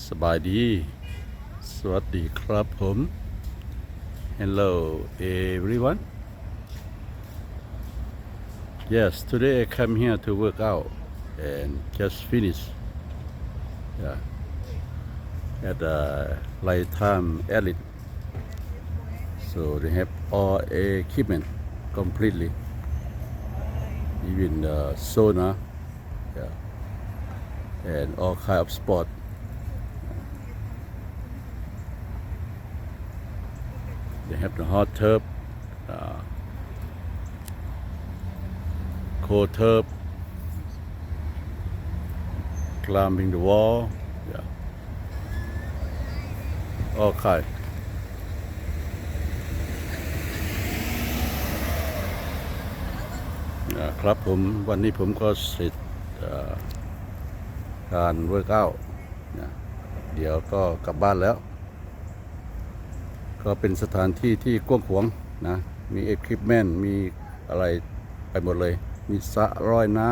ສະບາຍດີ ສະຫວັດດີຄັບຜົມ Hello everyone. Yes, today I come here to work out and just finish. Yeah. At uh, Lifetime Elite. So they have all equipment completely. Even the sauna, yeah, and all kind of sport. They have the hot tub, uh, cold tub, climbing the wall, yeah. ໂອເຄ ອາ ຄັບຜົມ ວັນນີ້ຜົມກໍເສັດ ອາ ການເວີກເອົານະ ດຽວກໍກັບບ້ານແລ້ວ. ກໍເປັນສະຖານທີ່ທີ່ກວ້າງຂວາງນະ ມີເອຄວິບເມັນ ມີອະໄລໄປໝົດເລີຍ ມີສະລອຍນ້ຳ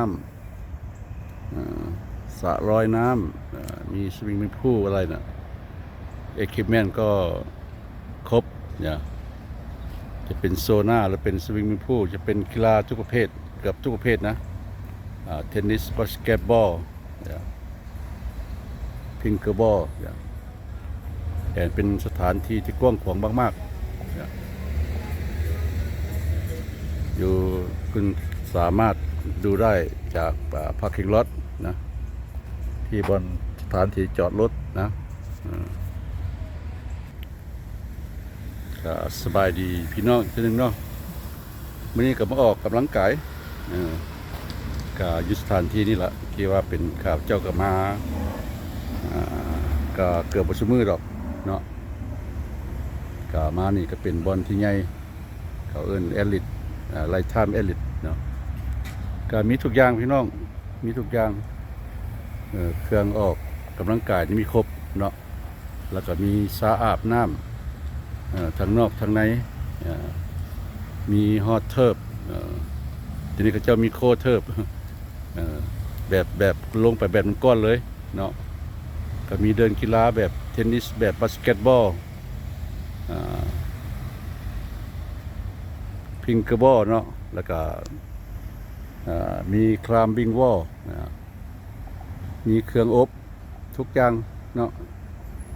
ອາ ສະລອຍນ້ຳ ອາ ມີສະວິມມິງພູລອະໄລນະ ເອຄວິບເມັນກໍຄົບນະ ຈະເປັນໂຊນາ ຫຼືເປັນສະວິມມິງພູ ຈະເປັນກິລາທຸກປະເພດ ເກືອບທຸກປະເພດນະ ອາ ເທນນິສ ບາສເກັດບອລ ເອີ ພິງເກີບອລ ເອີ ແອນເປັນສະຖານທີ່ທີ່ກວ້າງຂວາງມາກໆ ເອີ ຢູ່ ຄຸນສາມາດດູໄດ້ຈາກ ອາ ພາຄິງລອດນະ ທີ່ບ່ອນສະຖານທີ່ຈອດລົດນະ ເອີ ກະສະບາຍດີພີ່ນ້ອງອີກເທື່ອໜຶ່ງເນາະ. ມື້ນີ້ກໍມາອອກກຳລັງກາຍ ເອີ ກະຢູ່ສະຖານທີ່ນີ້ລະ ທີ່ວ່າເປັນ ຂ້າພະເຈົ້າກໍມາ ອາ ກໍເກືອບບໍ່ຊຸມື້ດອກເນາະ ກະມານີ້ກໍເປັນບ່ອນທີ່ໃຫຍ່ ເຂົາເອີ້ນແອລິດ ອາ ໄລທາມແອລິດເນາະ ກະມີທຸກຢ່າງພີ່ນ້ອງ ມີທຸກຢ່າງ ເອີ ເຄື່ອງອອກກຳລັງກາຍນີ້ມີຄົບເນາະ. ແລ້ວກໍມີສະອາບນ້ຳ ເອີ ທັງນອກທັງໃນ ເອີ ມີຮອດເທີບ ເອີ ດຽວນີ້ເຂົາເຈົ້າມີໂຄເທີບ ເອີ ແບບ ແບບລົງໄປແບບນ້ຳກ້ອນເລີຍເນາະ ກໍມີເດີ່ນກິລາແບບເທນນິສ ແບບບາສເກັດບອລ ອາ ພິງເກີບອລເນາະ ແລ້ວກໍ ອາ ມີຄລາມບິງວອລ ນະ ມີເຄື່ອງອົບ ທຸກຢ່າງເນາະ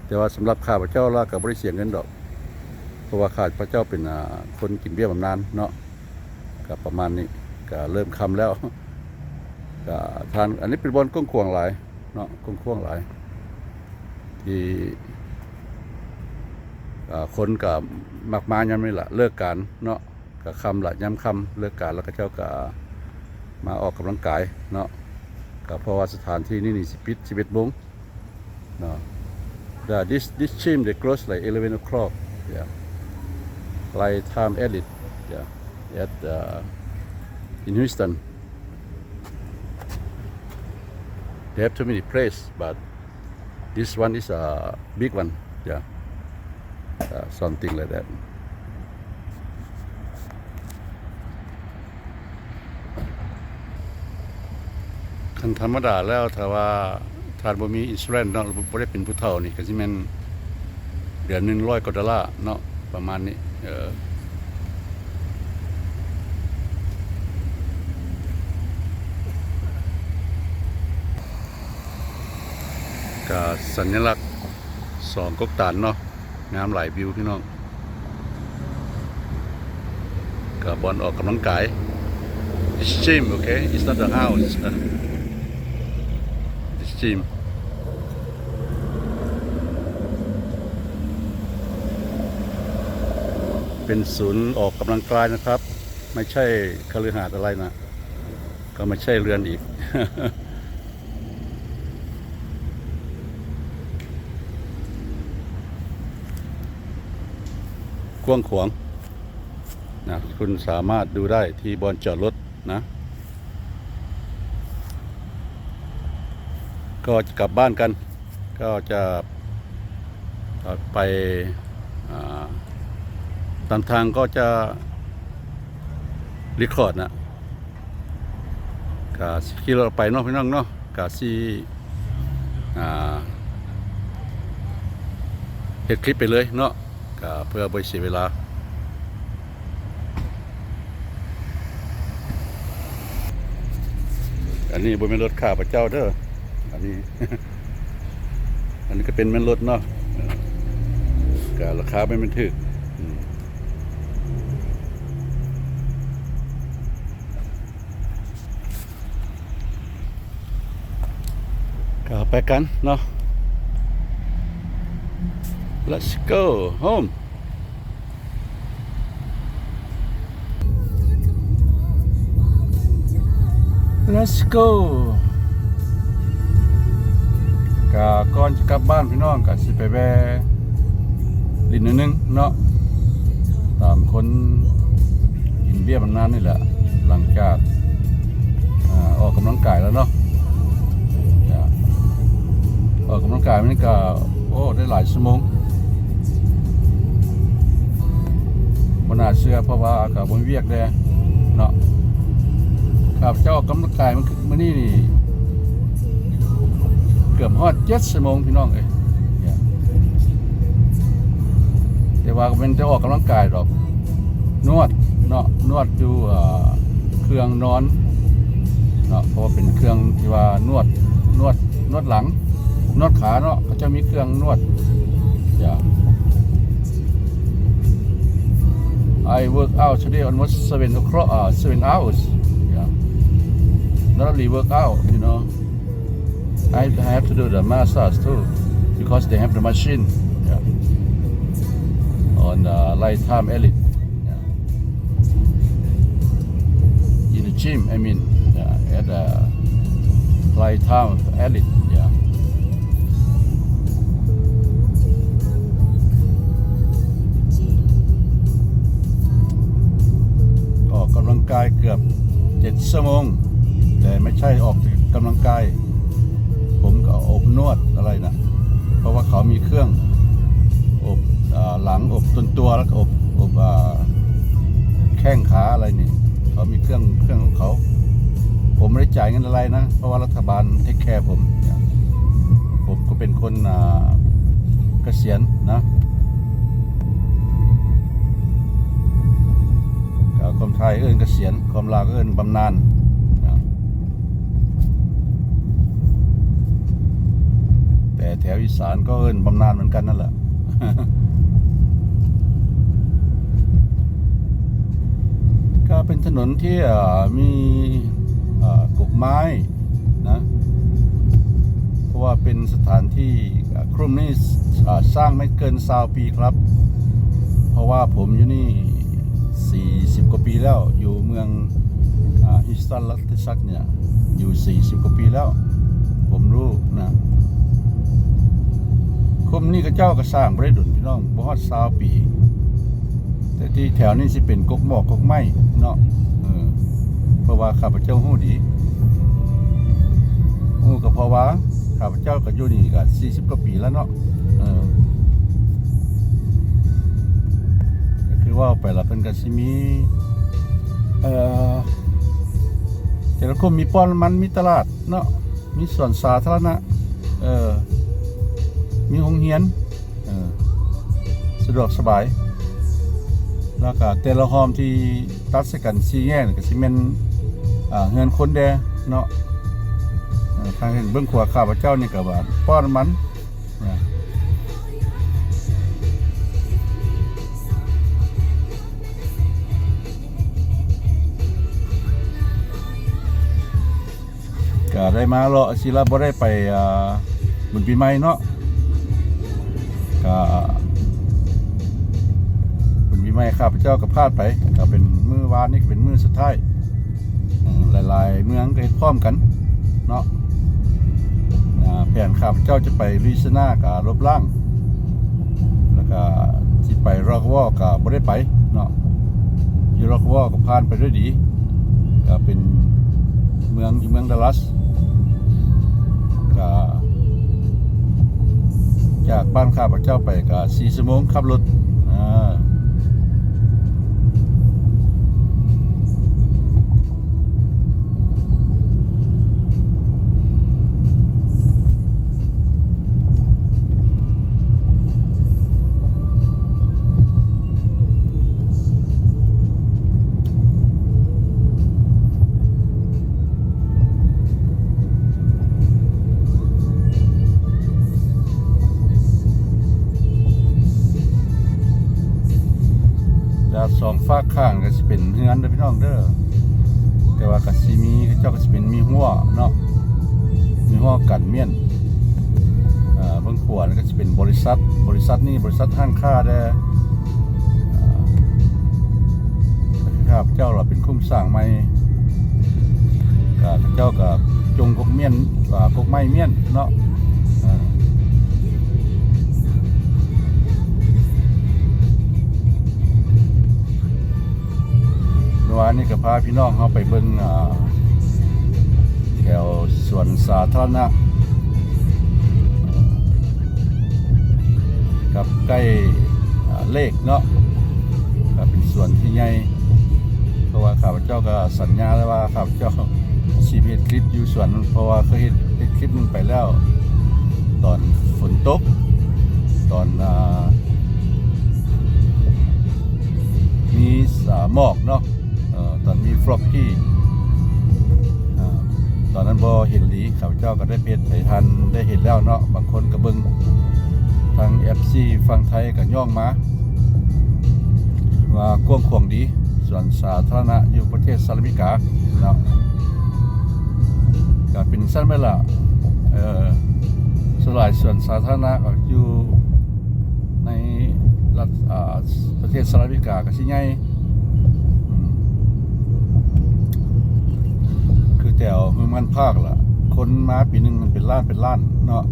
ແຕ່ວ່າສຳລັບຂ້າພະເຈົ້າລະກໍບໍ່ໄດ້ເສຍເງິນດອກ ເພາະວ່າຂ້າພະເຈົ້າເປັນ ອາ ຄົນກິນເບ້ຍບຳນານເນາະ ກໍປະມານນີ້ ກໍເລີ່ມຄ່ຳແລ້ວ ກໍທ່ານ ອັນນີ້ເປັນບ່ອນກວ້າງຂວາງຫຼາຍເນາະ ກວ້າງຂວາງຫຼາຍ ທີ່ ອາ ຄົນກໍມັກມາຍາມນີ້ລະ ເລີກການເນາະ ກໍຄ່ຳລະ ຍາມຄ່ຳເລີກການແລ້ວ ເຂົາເຈົ້າກໍມາອອກກຳລັງກາຍເນາະ ກໍເພາະວ່າສະຖານທີ່ນີ້ນີ້ຊິປິດສິບເອັດໂມງເນາະ The this this gym they close like eleven o'clock, yeah, Lifetime Elite, yeah, at uh, in Houston. They have too many place, but this one is a big one, yeah, uh, something like that. ຄັນທຳມະດາແລ້ວ ຖ້າວ່າທ່ານບໍ່ມີອິນຊູແຣນເນາະ ບໍ່ໄດ້ເປັນຜູ້ເຖົ້ານີ້ ກໍຊິແມ່ນເດືອນໜຶ່ງຮ້ອຍກວ່າໂດລາເນາະ ປະມານນີ້ ເອີ. ກະສັນຍະລັກສອງກົກຕານເນາະ ງາມຫຼາຍວິວພີ່ນ້ອງ ກະບ່ອນອອກກຳລັງກາຍ It's gym, okay? It's not a house. It's gym. ເປັນສູນອອກກຳລັງກາຍນະຄັບ ໄມ່ໃຊ່ຄະລືຫາດອະໄລນະ ກໍໄມ່ໃຊ່ເຮືອນອີກ ກວ້າງຂວາງນະ ຄຸນສາມາດດູໄດ້ທີ່ບ່ອນຈອດລົດນະ ກໍຈະກັບບ້ານກັນ ກໍຈະ ເອີ ໄປ ອາ ຕາມທາງກໍຈະ record ນະ ກະຊິຂີ່ລົດອອກໄປເນາະ ພີ່ນ້ອງເນາະ ກະຊິ ອາ ເຮັດຄລິບໄປເລີຍເນາະ ກະເພື່ອບໍ່ໃຫ້ເສຍເວລາ. ອັນນີ້ບໍ່ແມ່ນລົດຂ້າພະເຈົ້າເດີ ອັນນີ້ ອັນນີ້ກະເປັນແມ່ນລົດເນາະ ເອີ ກະລາຄາແມ່ນມັນຖືກ ອືມ. ກະໄປກັນເນາະ Let's go home. Let's go. ກະກ່ອນຈະກັບບ້ານພີ່ນ້ອງ ກະຊິໄປແວ່ຫຼິ້ນໜ້ອຍໜຶ່ງເນາະ ຕາມຄົນກິນເບຍບຳນານນີ້ແຫຼະ ຫຼັງຈາກ ອາ ອອກກຳລັງກາຍແລ້ວເນາະ ອາ ອອກກຳລັງກາຍມັນກະ ໂອ້ ໄດ້ຫຼາຍຊົ່ວໂມງ ບໍ່ໜ້າເຊື່ອ ເພາະວ່າກະບໍ່ມີວຽກແດ່ເນາະ. ຂ້າພະເຈົ້າອອກກຳລັງກາຍມື້ນີ້ນີ້ ເກືອບຮອດເຈັດຊົ່ວໂມງພີ່ນ້ອງເອີຍ ແຕ່ວ່າກະແມ່ນແຕ່ອອກກຳລັງກາຍດອກ ນວດເນາະ ນວດຢູ່ ເອີ ເຄື່ອງນອນເນາະ ເພາະວ່າເປັນເຄື່ອງທີ່ວ່ານວດ ນວດ ນວດຫຼັງ ນວດຂາເນາະ ເຂົາເຈົ້າມີເຄື່ອງນວດ Yeah. I work out today almost seven o'clock, uh, seven hours. Yeah. Not only work out, you know. I, I have to do the massage too because they have the machine, yeah, on the Lifetime Elite, yeah, in the gym, I mean, yeah, at the Lifetime Elite, yeah. ອອກກຳລັງກາຍເກືອບເຈັດຊົ່ວໂມງ ແຕ່ໄມ່ໃຊ່ອອກກຳລັງກາຍ ຜົມກະອົບນວດອະໄລນະ ເພາະວ່າເຂົາມີເຄື່ອງອົບ ອາ ຫຼັງ ອົບຕົນຕົວ ແລ້ວກະອົບ ອົບ ອາ ແຂ້ງຂາອະໄລນີ້ ເຂົາມີເຄື່ອງ ເຄື່ອງຂອງເຂົາ ຜົມບໍ່ໄດ້ຈ່າຍເງິນອະໄລນະ ເພາະວ່າລັດຖະບານເທກແຄຜົມ ຜົມກະເປັນຄົນ ອາ ກະສຽນນະ ກະຄວາມໄທເອີ້ນກະສຽນ ຄວາມລາວກະເອີ້ນບຳນານນະ ແຕ່ແຖວອີສານກະເອີ້ນບຳນານເໝືອນກັນນັ້ນແຫຼະ ກະເປັນຖະໜົນທີ່ ເອີ ມີ ເອີ ກົກໄມ້ນະ ເພາະວ່າເປັນສະຖານທີ່ ເອີ ກຸ່ມນີ້ ເອີ ສ້າງໄມ່ເກີນຊາວປີຄັບ ເພາະວ່າຜົມຢູ່ນີ້ສີ່ສິບກວ່າປີແລ້ວ ຢູ່ເມືອງ ອາ Houston ລັດເທັກຊັສນີ້ ຢູ່ສີ່ສິບກວ່າປີແລ້ວ ຜົມຮູ້ນະ ຄຸ້ມນີ້ເຂົາເຈົ້າກະສ້າງບໍ່ໄດ້ດົນພີ່ນ້ອງ ບໍ່ຮອດຊາວປີ ແຕ່ທີ່ແຖວນີ້ຊິເປັນກົກໝອກກົກໄມ້ເນາະ ເອີ ເພາະວ່າຂ້າພະເຈົ້າຮູ້ດີ ຮູ້ກະເພາະວ່າຂ້າພະເຈົ້າກະຢູ່ນີ້ກະສີ່ສິບກວ່າປີແລ້ວເນາະ ເອີ ກະຄືເວົ້າໄປລະເພິ່ນກະຊິມີ ເອີ ແຕ່ລະກຸ່ມມີປ້ອມນ້ຳມັນ ມີຕະຫຼາດເນາະ ມີສວນສາທາລະນະ ເອີ ມີໂຮງຮຽນ ເອີ ສະດວກສະບາຍ ແລ້ວກະແຕ່ລະຮ່ອມທີ່ຕັດໃສ່ກັນສີ່ແຍກນີ້ກະຊິແມ່ນ ອາ ເຮືອນຄົນແດ່ເນາະ ເອີ ທາງເຫັນເບື້ອງຂວາຂ້າພະເຈົ້ານີ້ກະວ່າປ້ອມນ້ຳມັນ ກະໄດ້ມາເລາະຊິລະ ບໍ່ໄດ້ໄປ ອາ ບຸນປີໃໝ່ເນາະ ກະບຸນປີໃໝ່ຂ້າພະເຈົ້າກະພາດໄປ ກະເປັນມື້ວານນີ້ກະເປັນມື້ສຸດທ້າຍ ເອີ ຫຼາຍໆເມືອງກະເຮັດພ້ອມກັນເນາະ ອາ ແຜນຂ້າພະເຈົ້າຈະໄປ Louisiana ກະລົບລ້າງ ແລ້ວກະຊິໄປ Rockford ກະບໍ່ໄດ້ໄປເນາະ ຢູ່ Rockford ກະຜ່ານໄປດ້ວຍດີ ກະເປັນເມືອງ ຢູ່ເມືອງ Dallas ກະຈາກບ້ານຂ້າພະເຈົ້າໄປກະສີ່ຊົ່ວໂມງຂັບລົດ ອາ. ເ ສອງຟາກຂ້າງກໍຊິເປັນເຮືອນເດີພີ່ນ້ອງເດີ ແຕ່ວ່າກໍຊິມີ ເຂົາເຈົ້າກໍຊິເປັນມີຮົ້ວເນາະ ມີຮົ້ວກັນມ້ຽນ ເອີ ເບື້ອງຂວານີ້ກໍຊິເປັນບໍລິສັດ ບໍລິສັດນີ້ ບໍລິສັດຮ້ານຄ້າແດ່ ເອີ ຂ້າພະເຈົ້າລະເປັນຄຸ້ມສ້າງໃໝ່ ກໍເຂົາເຈົ້າກໍຈົງກົກມ້ຽນ ອາ ກົກໄມ້ມ້ຽນເນາະ ເອີ. ເມື່ອວານນີ້ກໍພາພີ່ນ້ອງເຮົາໄປເບິ່ງ ອາ ແຖວສວນສາທາລະນະ ກັບໃກ້ ອາ ເລກເນາະ ກໍເປັນສວນທີ່ໃຫຍ່ ເພາະວ່າຂ້າພະເຈົ້າກໍສັນຍາແລ້ວວ່າ ຂ້າພະເຈົ້າຊິໄປເຮັດຄລິບຢູ່ສວນ ເພາະວ່າເຄີຍເຮັດ ເຮັດຄລິບໜຶ່ງໄປແລ້ວ ຕອນຝົນຕົກ ຕອນ ອາ ມີ ອາ ໝອກເນາະ ເອີ ຕອນມີຟລັອກກີ້ ອາ ຕອນນັ້ນບໍ່ເຫັນດີ ຂ້າພະເຈົ້າກໍໄດ້ເຮັດໃຫ້ທ່ານໄດ້ເຫັນແລ້ວເນາະ ບາງຄົນກໍເບິ່ງທາງເອັຟຊີຝັ່ງໄທກໍຍ້ອງມາ ວ່າກວ້າງຂວາງດີ ສວນສາທາລະນະຢູ່ປະເທດສະຫະລັດອາເມລິກາເນາະ ກໍເປັນຊັ້ນແມ່ນລະ ເອີ ສ່ວນຫຼາຍສວນສາທາລະນະກໍຢູ່ໃນລັດ ອາ ປະເທດສະຫະລັດອາເມລິກາກໍຊິໃຫຍ່ ອືມ ຄືແຖວເມືອງມັນພາກລະ ຄົນມາປີໜຶ່ງມັນເປັນລ້ານເປັນລ້ານເນາະ.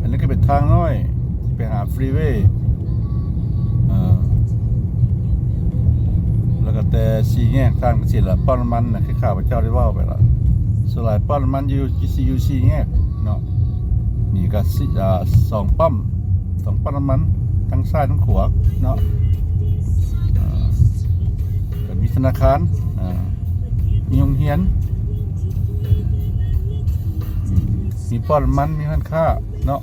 ອັນນີ້ກໍເປັນທາງນ້ອຍ ໄປຫາຟຣີເວ ເອີ ແລ້ວກໍແຕ່ສີ່ແຍກທາງເສດລະ ປ້ຳນ້ຳມັນນະ ຄືຂ້າພະເຈົ້າໄດ້ເວົ້າໄປລະ ສ່ວນຫຼາຍປ້ຳນ້ຳມັນຢູ່ ຢູ່ສີ່ແຍກເນາະ ນີ້ກໍສີ່ ອາ ສອງປ້ຳ ສອງປ້ຳນ້ຳມັນ ທັງຊ້າຍທັງຂວາເນາະ ເອີ ກໍມີທະນາຄານ ເອີ ມີໂຮງຮຽນ ອືມ ມີປ້ຳນ້ຳມັນ ມີຮ້ານຄ້າເນາະ.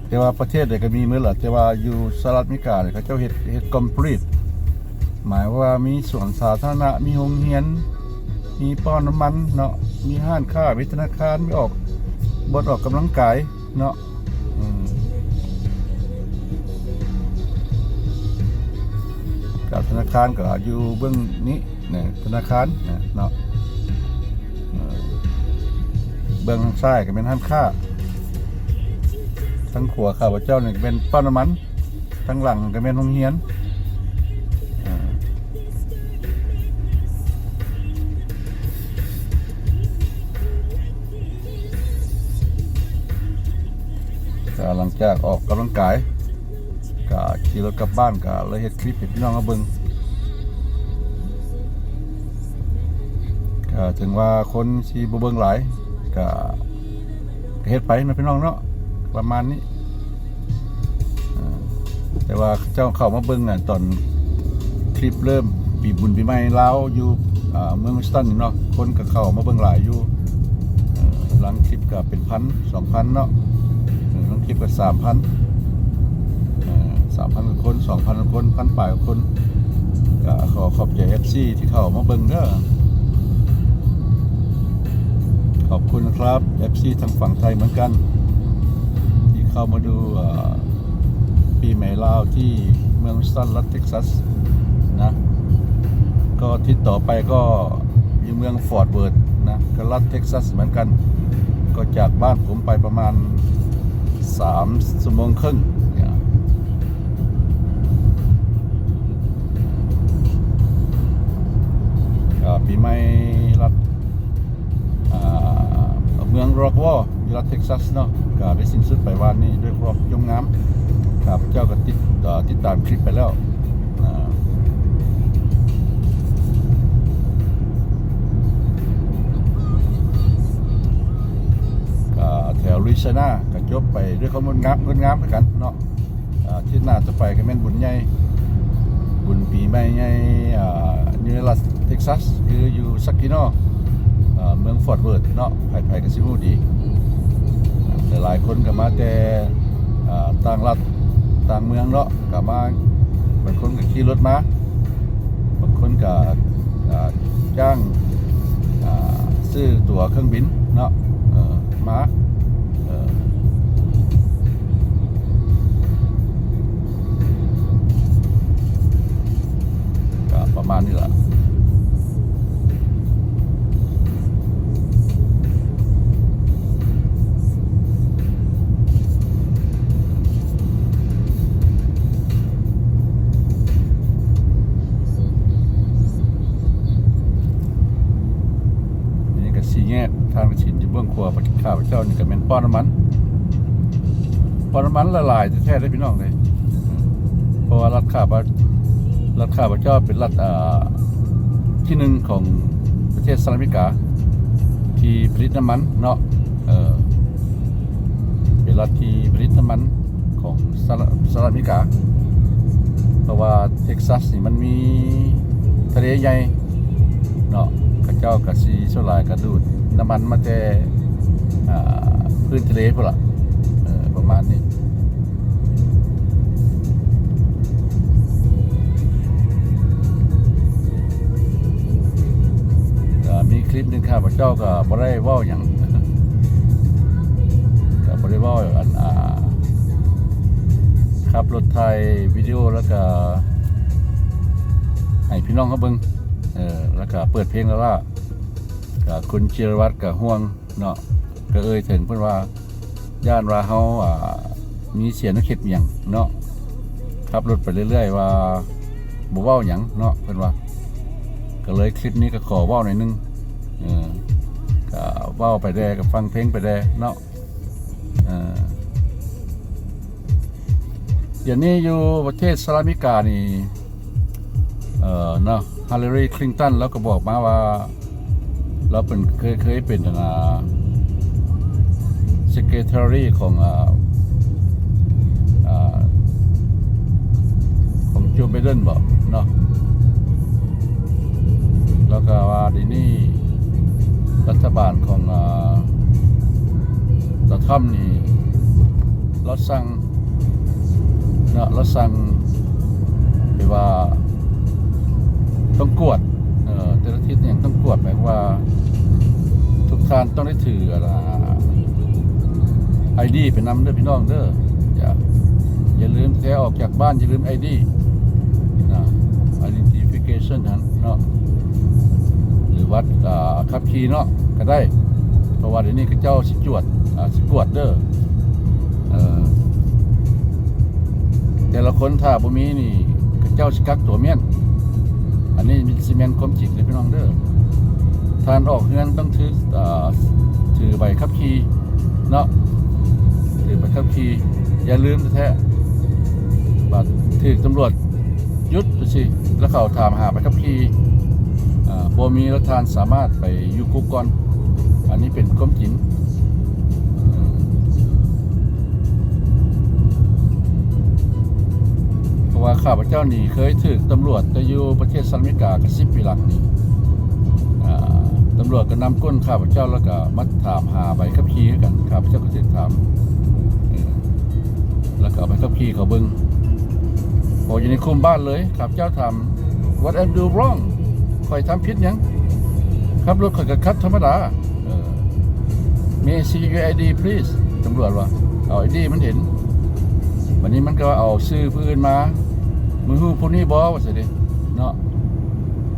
ແຕ່ວ່າປະເທດໃດກໍມີໝົດລະ ແຕ່ວ່າຢູ່ສະຫະລັດອາເມລິການີ້ ເຂົາເຈົ້າເຮັດ ເຮັດຄອມພລີດ ໝາຍວ່າມີສວນສາທາລະນະ ມີໂຮງຮຽນ ມີປ້ຳນ້ຳມັນເນາະ ມີຮ້ານຄ້າ ມີທະນາຄານ ມີອອກ ບ່ອນອອກກຳລັງກາຍເນາະ ອືມ ກໍທະນາຄານກໍຢູ່ເບື້ອງນີ້ ນີ້ທະນາຄານນະເນາະ ເອີ ເບື້ອງທາງຊ້າຍກໍແມ່ນຮ້ານຄ້າ ທາງຂວາຂ້າພະເຈົ້ານີ້ກໍແມ່ນປ້ຳນ້ຳມັນ ທາງຫຼັງກໍແມ່ນໂຮງຮຽນ ເອີ ກໍຫຼັງຈາກອອກກຳລັງກາຍ ກະຂີ່ລົດກັບບ້ານ ກະເລີຍເຮັດຄລິບໃຫ້ພີ່ນ້ອງເຮົາເບິ່ງ ກະເຖິງວ່າຄົນຊິບໍ່ເບິ່ງຫຼາຍ ກະ ກະເຮັດໄປເນາະພີ່ນ້ອງເນາະ ປະມານນີ້ ເອີ ແຕ່ວ່າເຈົ້າເຂົ້າມາເບິ່ງ ອາ ຕອນຄລິບເລີ່ມປີ ບຸນປີໃໝ່ລາວຢູ່ ອາ ເມືອງວໍຊິງຕັນນີ້ເນາະ ຄົນກະເຂົ້າມາເບິ່ງຫຼາຍຢູ່ ເອີ ຫຼັງຄລິບກະເປັນພັນ ສອງພັນເນາະ ເອີ ບາງຄລິບກໍສາມພັນ ເອີ ສາມພັນກວ່າຄົນ ສອງພັນກວ່າຄົນ ພັນປາຍກວ່າຄົນ ກໍຂໍຂອບໃຈເອັຟຊີທີ່ເຂົ້າມາເບິ່ງເດີ ຂອບຄຸນນະຄັບ ເອັຟຊີທາງຝັ່ງໄທເໝືອນກັນ ທີ່ເຂົ້າມາດູ ເອີ ປີໃໝ່ລາວທີ່ເມືອງ Houston ລັດ Texas ນະ ກໍທິດຕໍ່ໄປກໍຢູ່ເມືອງ Fort Worth ນະ ກໍລັດ Texas ເໝືອນກັນ ກໍຈາກບ້ານຜົມໄປປະມານສາມຊົ່ວໂມງເຄິ່ງ ກໍປີໃໝ່ລັດ ອ່າ ເມືອງ Rockwall ຢູ່ລັດ Texas ເນາະ ກໍໄດ້ສິ້ນສຸດໄປວານນີ້ດ້ວຍຄວາມຍົມງາມ ຂ້າພະເຈົ້າກໍຕິດ ເອີ ຕິດຕາມຄລິບໄປແລ້ວ ອ່າ ກໍແຖວ Louisiana ກໍຈົບໄປດ້ວຍຄວາມງົດງາມ ງົດງາມຄືກັນເນາະ. ອາ ທິດໜ້າຕໍ່ໄປກໍແມ່ນບຸນໃຫຍ່ ບຸນປີໃໝ່ໃຫຍ່ ອາ ຢູ່ໃນລັດ Texas ຄືຢູ່ Saginaw ອາ ເມືອງ Fort Worth ເນາະ ໃຜໆກໍຊິຮູ້ດີ ຫຼາຍໆຄົນກໍມາແຕ່ ອາ ຕ່າງລັດ ຕ່າງເມືອງເນາະ ກໍມາ ບາງຄົນກໍຂີ່ລົດມາ ບາງຄົນກໍ ອ່າ ຈ້າງ ອ່າ ຊື້ຕົ໋ວເຄື່ອງບິນເນາະ ເອີ ມາ ເອີ ກໍປະມານນີ້ລະ. ອັນນີ້ກໍສີ່ແຍກທ່ານກະສິນ ຢູ່ເບື້ອງຂວາ ຂ້າພະເຈົ້ານີ້ກໍແມ່ນປ້ຳນ້ຳມັນ ປ້ຳນ້ຳມັນຫຼາຍໆແທ້ໆເດ້ພີ່ນ້ອງເອີຍ ເພາະວ່າລັດຂ້າພະ ລັດຂ້າພະເຈົ້າເປັນລັດ ອ່າ ທີໜຶ່ງຂອງປະເທດສະຫະລັດອາເມລິກາ ທີ່ຜະລິດນ້ຳມັນເນາະ ເອີ ເປັນລັດທີ່ຜະລິດນ້ຳມັນຂອງສະຫະລັດ ສະຫະລັດອາເມລິກາ ເພາະວ່າເທັກຊັສນີ້ມັນມີທະເລໃຫຍ່ເນາະ ເຂົາເຈົ້າກະຊິສ່ວນຫຼາຍກະດູດນ້ຳມັນມາແຕ່ ອ່າ ພື້ນທະເລພຸ້ນລະ ເອີ ປະມານນີ້. ກໍມີຄລິບໜຶ່ງ ຂ້າພະເຈົ້າກໍບໍ່ໄດ້ເວົ້າຫຍັງ ກໍບໍ່ໄດ້ເວົ້າອັນ ອ່າ ຂັບລົດຖ່າຍວິດີໂອ ແລ້ວກໍໃຫ້ພີ່ນ້ອງເຮົາເບິ່ງ ເອີ ແລ້ວກໍເປີດເພງລ້າໆ ກໍຄຸນຈິລະວັດກໍຫ່ວງ ເນາະ ກໍເອີ່ຍເຖິງເພິ່ນວ່າ ຢ້ານວ່າເຮົາ ອ່າ ມີເສຍແນວຄິດຫຍັງເນາະ ຂັບລົດໄປເລື້ອຍໆ ວ່າບໍ່ເວົ້າຫຍັງເນາະ ເພິ່ນວ່າ ກໍເລີຍຄລິບນີ້ກໍຂໍເວົ້າໜ້ອຍໜຶ່ງ ເອີ ກໍເວົ້າໄປແດ່ ກໍຟັງເພງໄປແດ່ເນາະ ເອີ. ດຽວນີ້ຢູ່ປະເທດສະຫະລັດອາເມລິການີ້ ເອີ ເນາະ Hillary Clinton ລາວກໍບອກມາວ່າ ລາວເປັນ ເຄີຍ ເຄີຍເປັນ ອັນນ່າ secretary ຂອງ ອ່າ ອ່າ ຂອງ Joe Biden ບໍເນາະ ແລ້ວກໍວ່າດຽວນີ້ລັດຖະບານຂອງ ອ່າ ໂດນັລ ທຣຳນີ້ ລາວສັ່ງເນາະ ລາວສັ່ງ ແບບວ່າຕ້ອງກວດ ເອີ ແຕ່ລະທິດຫຍັງຕ້ອງກວດ ໝາຍຄວາມວ່າທຸກທ່ານຕ້ອງໄດ້ຖື ອາ ໄອດີໄປນຳເດີພີ່ນ້ອງເດີ ຢ່າ ຢ່າລືມແທ້ ອອກຈາກບ້ານຢ່າລືມໄອດີນະ identification ຫັ້ນເນາະ ຫຼືບັດ ອ່າ ຂັບຂີ່ເນາະ ກໍໄດ້ ເພາະວ່າດຽວນີ້ເຂົາເຈົ້າຊິຈວດ ອ່າ ຊິກວດເດີ ເອີ ແຕ່ລະຄົນຖ້າບໍ່ມີນີ້ ເຂົາເຈົ້າຊິກັກຕົວແມ່ນ ອັນນີ້ຊິແມ່ນຄວາມຈິງເດີພີ່ນ້ອງເດີ ທ່ານອອກເຮືອນຕ້ອງຖື ອ່າ ຖືໃບຂັບຂີ່ເນາະ ຖືໃບຂັບຂີ່ ຢ່າລືມແທ້ໆ ບາດຖືກຕຳຫຼວດຢຸດຈັ່ງຊີ້ ແລ້ວເຂົາຖາມຫາໃບຂັບຂີ່ ອ່າ ບໍ່ມີ ແລ້ວທ່ານສາມາດໄປຢູ່ຄຸກກ່ອນ ອັນນີ້ເປັນຄວາມຈິງ ເພາະວ່າຂ້າພະເຈົ້ານີ້ເຄີຍຖືກຕຳຫຼວດ ແຕ່ຢູ່ປະເທດສະຫະລັດອາເມລິກາກໍສິບປີຫຼັງນີ້ ອ່າ ຕຳຫຼວດກໍນຳກົ້ນຂ້າພະເຈົ້າ ແລ້ວກໍມາຖາມຫາໃບຂັບຂີ່ຄືກັນ ຂ້າພະເຈົ້າກໍຖືກຖາມ ເອີ ແລ້ວກໍເອົາໃບຂັບຂີ່ເຂົາເບິ່ງ ເພາະຢູ່ໃນຄຸ້ມບ້ານເລີຍ ຂ້າພະເຈົ້າຖາມ What I do wrong ຂ້ອຍທຳຜິດຫຍັງ? ຂັບລົດຂ້ອຍກໍຂັບທຳມະດາ ເອີ May I see your I D please? ຕຳຫຼວດວ່າ ເອົາ ໄອດີ ມັນເຫັນ ບັດນີ້ມັນກໍເອົາຊື່ຜູ້ອື່ນມາ ມຶງຮູ້ຜູ້ນີ້ບໍ່? ວ່າຊັ້ນເດເນາະ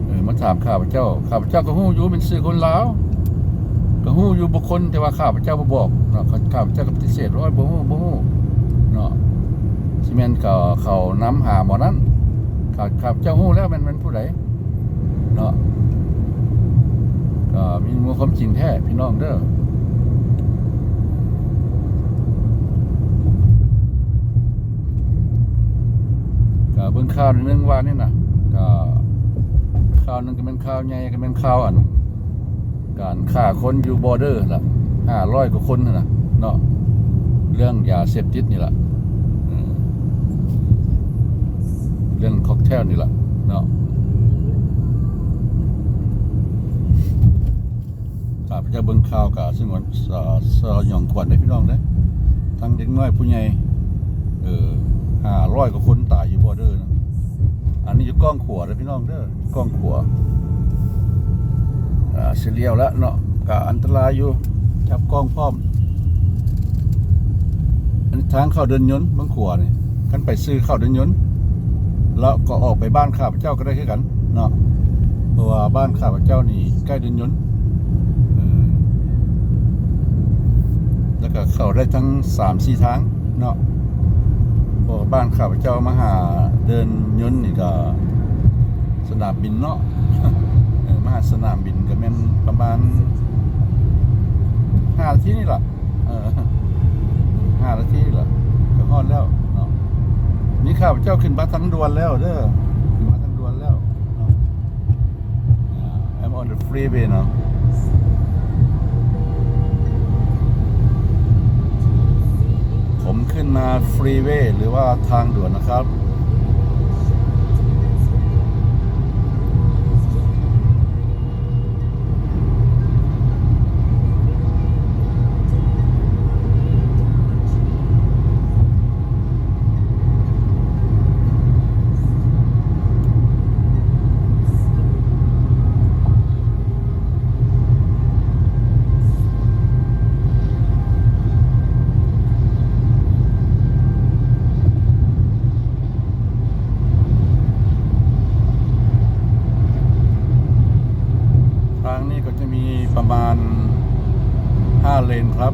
ເອີ ມາຖາມຂ້າພະເຈົ້າ ຂ້າພະເຈົ້າກໍຮູ້ຢູ່ເປັນຊື່ຄົນລາວ ກໍຮູ້ຢູ່ບຸກຄົນ ແຕ່ວ່າຂ້າພະເຈົ້າບໍ່ບອກເນາະ ຂ້າພະເຈົ້າກໍປະຕິເສດ ໂອ້ຍ ບໍ່ຮູ້ ບໍ່ຮູ້ເນາະ ຊິແມ່ນເຂົາ ເຂົານຳຫາໝໍນັ້ນ ຂ້າ ຂ້າພະເຈົ້າຮູ້ແລ້ວແມ່ນ ແມ່ນຜູ້ໃດ ເນາະ ກໍມີມູນຄວາມຈິງແທ້ພີ່ນ້ອງເດີ ກໍເບິ່ງຂ່າວໜຶ່ງວ່ານີ້ນະ ກໍຂ່າວໜຶ່ງກໍແມ່ນຂ່າວໃຫຍ່ ກໍແມ່ນຂ່າວອັນ ການຂ້າຄົນຢູ່ border ລະ ຫ້າຮ້ອຍກວ່າຄົນຫັ້ນນະເນາະ ເລື່ອງຢາເສບຕິດນີ້ລະ ເອີ ເລື່ອງ cocktail ນີ້ລະເນາະ ຂ້າພະເຈົ້າເບິ່ງຂ່າວກະສະຫງວນ ສະ ສະຫຍອງຂວັນເດ້ພີ່ນ້ອງເດ້ ທັງເດັກນ້ອຍຜູ້ໃຫຍ່ ເອີ ຫ້າຮ້ອຍກວ່າຄົນຕາຍຢູ່ border ນະ. ອັນນີ້ຢູ່ກ້ອງຂວາເດີພີ່ນ້ອງເດີ ກ້ອງຂວາ. ອ່າ ຊິລ້ຽວແລ້ວເນາະ ກະອັນຕະລາຍຢູ່ ຈັບກ້ອງພ້ອມ. ອັນທາງເຂົ້າເດີ່ນຍົນເບື້ອງຂວານີ້ ຄັນໄປຊື່ເຂົ້າເດີ່ນຍົນ ແລ້ວກໍອອກໄປບ້ານຂ້າພະເຈົ້າກໍໄດ້ຄືກັນເນາະ ເພາະວ່າບ້ານຂ້າພະເຈົ້ານີ້ໃກ້ເດີ່ນຍົນ ເອີ ແລ້ວກໍເຂົ້າໄດ້ທັງສາມສີ່ທາງເນາະ ເພາະວ່າບ້ານຂ້າພະເຈົ້າມາຫາເດີ່ນຍົນນີ້ກໍສະໜາມບິນເນາະ ເອີ ມາຫາສະໜາມບິນກໍແມ່ນປະມານຫ້ານາທີນີ້ລະ ເອີ ຫ້ານາທີລະ ກໍຮອດແລ້ວເນາະ. ນີ້ຂ້າພະເຈົ້າຂຶ້ນມາທາງດ່ວນແລ້ວເດີ ຂຶ້ນມາທາງດ່ວນແລ້ວເນາະ. I'm on the freeway now. ผมขึ้นมา freeway หรือว่าทางด่วนนะครับ. ทางนี้ก็จะมีประมาณห้าเลนครับ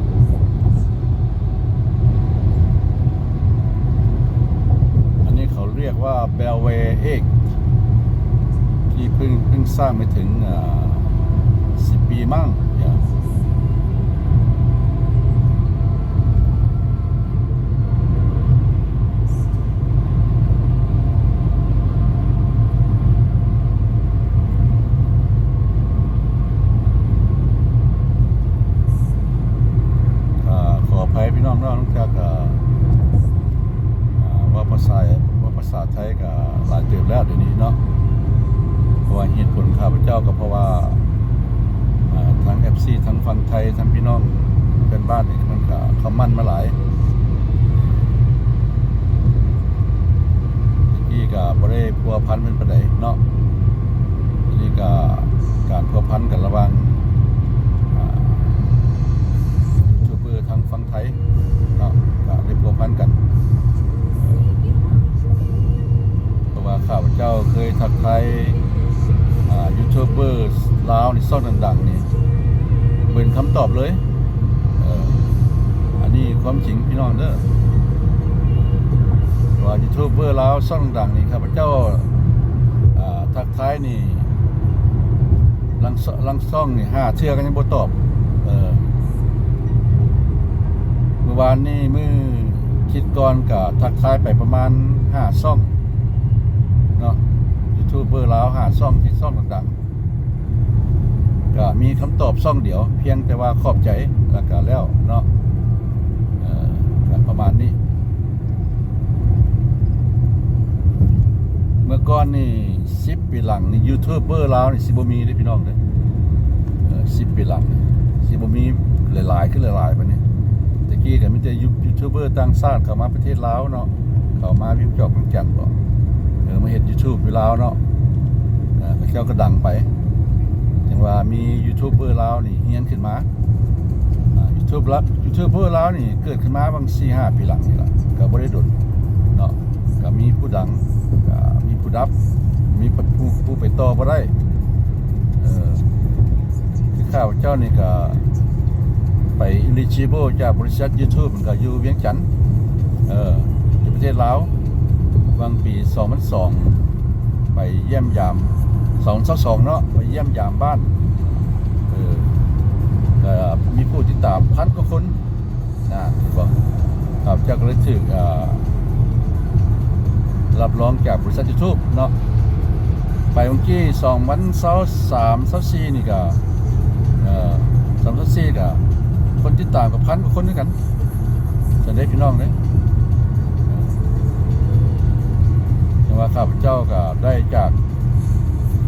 อันนี้เขาเรียกว่า Beltway Eight ที่เพิ่ง เพิ่งสร้างไม่ถึง อ่า สิบปีมั้ง ກໍຂໍອະໄພພີ່ນ້ອງເນາະ ເນື່ອງຈາກ ເອີ ເວົ້າພາສາ ເວົ້າພາສາໄທກໍຫຼາຍເຕີບແລ້ວດຽວນີ້ເນາະ ເພາະວ່າເຫດຜົນຂ້າພະເຈົ້າກໍເພາະວ່າ ເອີ ທັງ ເອັຟຊີ ທັງຝັ່ງໄທ ທັງພີ່ນ້ອງເພື່ອນບ້ານນີ້ ມັນກໍຄອມເມັ້ນມາຫຼາຍ. ແຕ່ກີ້ກໍບໍ່ໄດ້ພົວພັນເພິ່ນປານໃດເນາະ ອັນນີ້ກໍການພົວພັນກັນລະຫວ່າງ ອ່າ ຢູທູບເບີທາງຝັ່ງໄທເນາະ ກໍໄດ້ພົວພັນກັນ ເອີ ເພາະວ່າຂ້າພະເຈົ້າເຄີຍທັກທາຍ ອ່າ ຢູທູບເບີລາວນີ້ ຊ່ອງດັງໆນີ້ ເປັນຄຳຕອບເລີຍ. ເອີ ອັນນີ້ຄວາມຈິງພີ່ນ້ອງເດີ ວ່າຢູທູບເບີລາວຊ່ອງດັງນີ້ ຂ້າພະເຈົ້າ ອ່າ ທັກທາຍນີ້ ລາງ ລາງຊ່ອງນີ້ຫ້າເທື່ອກໍຍັງບໍ່ຕອບ. ເອີ ມື້ວານນີ້ ມື້ທິດກ່ອນກໍທັກທາຍໄປປະມານຫ້າຊ່ອງເນາະ ຢູທູບເບີລາວຫ້າຊ່ອງ ເຈັດຊ່ອງ ກໍມີຄຳຕອບຊ່ອງດຽວ ພຽງແຕ່ວ່າຂອບໃຈ ແລ້ວກໍແລ້ວເນາະ ເອີ ກໍປະມານນີ້. ເມື່ອກ່ອນນີ້ ສິບປີຫຼັງນີ້ ຢູທູບເບີລາວນີ້ຊິບໍ່ມີເດ້ພີ່ນ້ອງເດີ ເອີ ສິບປີຫຼັງນີ້ຊິບໍ່ມີຫຼາຍໆ ຄືຫຼາຍໆປານນີ້. ແຕ່ກີ້ກໍມີແຕ່ຢູທູບເບີຕ່າງຊາດເຂົ້າມາປະເທດລາວເນາະ ເຂົ້າມາວຽງຈອກວຽງຈັນບໍ ເອີ ມາເຮັດຢູທູບຢູ່ລາວເນາະ ເອີ ເຂົາເຈົ້າກໍດັງໄປ ຈັ່ງວ່າມີຢູທູບເບີລາວນີ້ຮຽນຂຶ້ນມາ. ອ່າ ຢູທູບລະ ຢູທູບເບີລາວນີ້ເກີດຂຶ້ນມາຫວ່າງສີ່ຫ້າປີຫຼັງນີ້ລະ ກໍບໍ່ໄດ້ດົນເນາະ ກໍມີຜູ້ດັງ ກໍມີຜູ້ດັບ ມີຜູ້ ຜູ້ໄປຕໍ່ບໍ່ໄດ້. ເອີ ຄືຂ້າພະເຈົ້ານີ້ກໍໄປ eligible ຈາກບໍລິສັດຢູທູບ ມັນກໍຢູ່ວຽງຈັນ ເອີ ຢູ່ປະເທດລາວ ຫວ່າງປີສອງພັນສອງ ໄປຢ້ຽມຢາມ ສອງພັນຊາວສອງເນາະ ໄປຢ້ຽມຢາມບ້ານ ເອີ ກໍມີຜູ້ຕິດຕາມພັນກວ່າຄົນນະ ເຫັນບໍ່? ຂ້າພະເຈົ້າກໍເລີຍຖືກ ເອີ ຮັບຮອງຈາກບໍລິສັດຢູທູບເນາະ ໄປວັນທີ ສອງພັນຊາວສາມ ຊາວສີ່ນີ້ກໍ ເອີ ສາມ ຊາວສີ່ກໍຄົນຕິດຕາມກໍພັນກວ່າຄົນຄືກັນ. ຊັ້ນເດ້ພີ່ນ້ອງເດ້ ຈັ່ງວ່າຂ້າພະເຈົ້າກໍໄດ້ຈາກ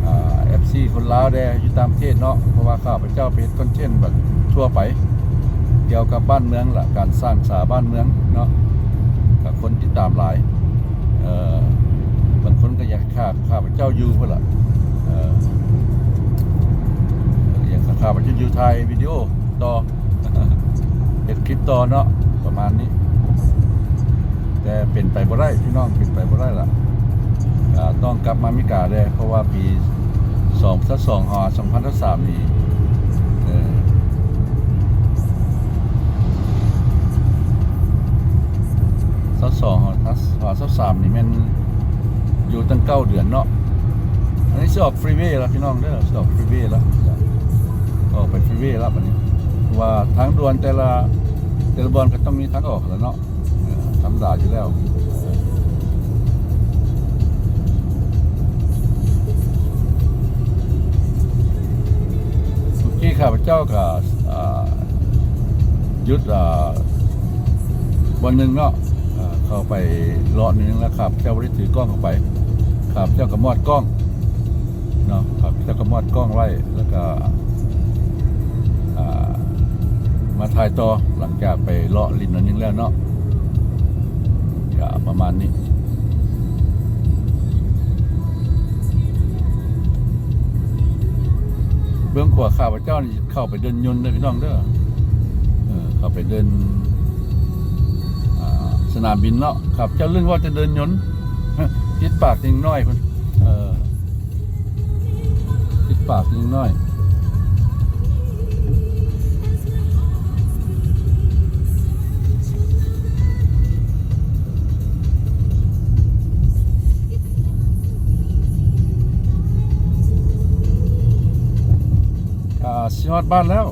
ອ່າ ເອັຟຊີຄົນລາວແດ່ຢູ່ຕ່າງປະເທດເນາະ ເພາະວ່າຂ້າພະເຈົ້າໄປເຮັດຄອນເທັນແບບທົ່ວໄປ ກ່ຽວກັບບ້ານເມືອງລະ ການສ້າງສາບ້ານເມືອງເນາະ ກໍຄົນຕິດຕາມຫຼາຍ ເອີ ບາງຄົນກໍຢາກຂ້າ ຂ້າພະເຈົ້າຢູ່ພຸ້ນລະ ເອີ ຢາກຂ້າພະເຈົ້າຢູ່ ຖ່າຍວິດີໂອຕໍ່ ເຮັດຄລິບຕໍ່ເນາະ ປະມານນີ້. ແຕ່ເປັນໄປບໍ່ໄດ້ພີ່ນ້ອງ ເປັນໄປບໍ່ໄດ້ລະ ອາ ຕ້ອງກັບມາອາເມລິກາແດ່ ເພາະວ່າປີສອງພັນຊາວສອງຫາ ສອງພັນຊາວສາມນີ້ ເອີ ຊາວສອງຫາ ຊາວສາມນີ້ແມ່ນຢູ່ຕັ້ງເກົ້າເດືອນເນາະ. ອັນນີ້ຊິອອກຟຣີເວລະພີ່ນ້ອງເດີ ຊິອອກຟຣີເວລະ ອອກໄປຟຣີເວລະບັດນີ້ ເພາະວ່າທາງດ່ວນແຕ່ລະ ແຕ່ລະບ່ອນກໍຕ້ອງມີທາງອອກແລ້ວເນາະ ເອີ ທຳມະດາຢູ່ແລ້ວ. ເມື່ອກີ້ຂ້າພະເຈົ້າກໍ ອ່າ ຢຸດ ອ່າ ບ່ອນໜຶ່ງເນາະ ອ່າ ເຂົ້າໄປເລາະໜ້ອຍໜຶ່ງ ແລ້ວຂ້າພະເຈົ້າບໍ່ໄດ້ຖືກ້ອງເຂົ້າໄປ ຂ້າພະເຈົ້າກໍມອດກ້ອງເນາະ ຂ້າພະເຈົ້າກໍມອດກ້ອງໄວ້ ແລ້ວກໍ ອ່າ ມາຖ່າຍຕໍ່ ຫຼັງຈາກໄປເລາະຫຼິ້ນໜ້ອຍໜຶ່ງແລ້ວເນາະ ກໍປະມານນີ້. ເບື້ອງຂວາຂ້າພະເຈົ້ານີ້ ເຂົ້າໄປເດີ່ນຍົນເດີພີ່ນ້ອງເດີ ເອີ ເຂົ້າໄປເດີ່ນ ອ່າ ສະໜາມບິນເນາະ ຂ້າພະເຈົ້າລຶ້ງວ່າຈະເດີ່ນຍົນ ຕິດປາກເດັກນ້ອຍພຸ້ນ ເອີ ຕິດປາກເດັກນ້ອຍ. ກະຊິຮອດບ້ານແລ້ວ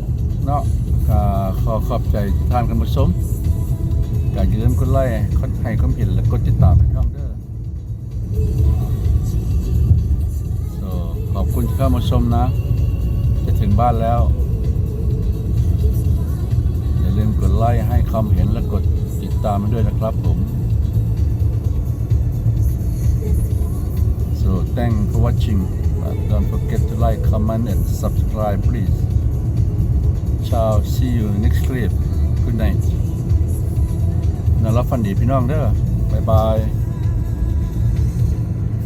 ເນາະ ກະຂໍຂອບໃຈທ່ານທ່ານຜູ້ຊົມ ກະຢ່າລືມກົດໄລ້ ກົດໃຫ້ຄວາມເຫັນ ແລະ ກົດຕິດຕາມໃຫ້ຊ່ອງເດີ. ໂຊ ຂອບຄຸນທີ່ເຂົ້າມາຊົມນະ ຈະເຖິງບ້ານແລ້ວ ຢ່າລືມກົດໄລ້ ໃຫ້ຄວາມເຫັນ ແລະ ກົດຕິດຕາມໃຫ້ດ້ວຍນະຄັບຜົມ. So thanks for watching, but don't forget to like, comment and subscribe please. Ciao, see you next clip. Good night. ນອນຫຼັບຝັນດີພີ່ນ້ອງເດີ. ບາຍບາຍ.